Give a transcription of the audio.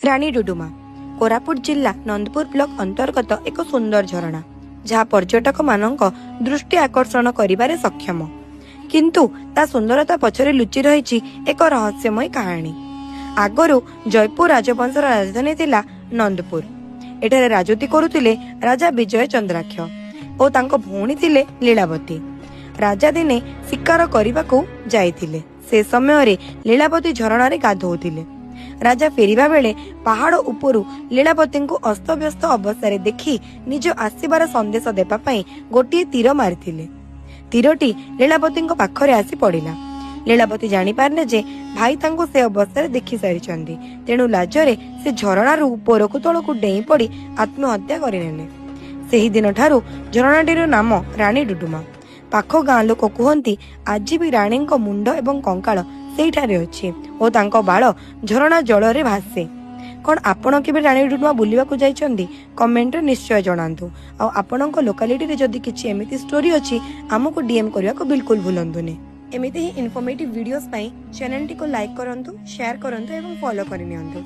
ରାଣୀ ଡୁଡୁମା କୋରାପୁଟ ଜିଲ୍ଲା ନନ୍ଦପୁର ବ୍ଲକ ଅନ୍ତର୍ଗତ ଏକ ସୁନ୍ଦର ଝରଣା, ଯାହା ପର୍ଯ୍ୟଟକମାନଙ୍କ ଦୃଷ୍ଟି ଆକର୍ଷଣ କରିବାରେ ସକ୍ଷମ। କିନ୍ତୁ ତା ସୁନ୍ଦରତା ପଛରେ ଲୁଚି ରହିଛି ଏକ ରହସ୍ୟମୟ କାହାଣୀ। ଆଗରୁ ଜୟପୁର ରାଜବଂଶର ରାଜଧାନୀ ଥିଲା ନନ୍ଦପୁର। ଏଠାରେ ରାଜୁତି କରୁଥିଲେ ରାଜା ବିଜୟ ଚନ୍ଦ୍ରାକ୍ଷ ଓ ତାଙ୍କ ଭଉଣୀ ଥିଲେ ଲୀଳାବତୀ। ରାଜା ଦିନେ ଶିକାର କରିବାକୁ ଯାଇଥିଲେ। ସେ ସମୟରେ ଲୀଳାବତୀ ଝରଣାରେ ଗାଧୋଉଥିଲେ। ରାଜା ଫେରିବା ବେଳେ ପାହାଡ଼ ଉପରୁ ଲୀଳାବତୀଙ୍କୁ ଅସ୍ତବ୍ୟସ୍ତ ଅବସ୍ଥାରେ ଦେଖି ନିଜ ଆସିବାର ସନ୍ଦେଶ ଦେବା ପାଇଁ ଗୋଟିଏ ତୀର ମାରିଥିଲେ। ତୀରଟି ଲୀଳାବତୀଙ୍କ ପାଖରେ ଆସି ପଡ଼ିଲା। ଲୀଳାବତୀ ଜାଣିପାରିଲେ ଯେ ଭାଇ ତାଙ୍କୁ ସେ ଅବସ୍ଥାରେ ଦେଖି ସାରିଛନ୍ତି। ତେଣୁ ଲାଜରେ ସେ ଝରଣାରୁ ଉପରକୁ ତଳକୁ ଡେଇଁ ପଡ଼ି ଆତ୍ମହତ୍ୟା କରିନେଲେ। ସେହିଦିନ ଠାରୁ ଝରଣାଟିର ନାମ ରାଣୀ ଡୁଡୁମା। ପାଖ ଗାଁ ଲୋକ କୁହନ୍ତି, ଆଜି ବି ରାଣୀଙ୍କ ମୁଣ୍ଡ ଏବଂ କଙ୍କାଳ ସେଇଠାରେ ଅଛି ଓ ତାଙ୍କ ବାଳ ଝରଣା ଜଳରେ ଭାସେ। କ'ଣ ଆପଣ କେବେ ରାଣୀ ଡୁଡୁମା ବୁଲିବାକୁ ଯାଇଛନ୍ତି? କମେଣ୍ଟରେ ନିଶ୍ଚୟ ଜଣାନ୍ତୁ। ଆଉ ଆପଣଙ୍କ ଲୋକାଲିଟିରେ ଯଦି କିଛି ଏମିତି ଷ୍ଟୋରି ଅଛି, ଆମକୁ ଡିଏମ୍ କରିବାକୁ ବିଲକୁଲ ଭୁଲନ୍ତୁନି। ଏମିତି ହିଁ ଇନଫର୍ମେଟିଭ୍ ଭିଡ଼ିଓସ୍ ପାଇଁ ଚ୍ୟାନେଲଟିକୁ ଲାଇକ୍ କରନ୍ତୁ, ସେୟାର କରନ୍ତୁ ଏବଂ ଫଲୋ କରିନିଅନ୍ତୁ।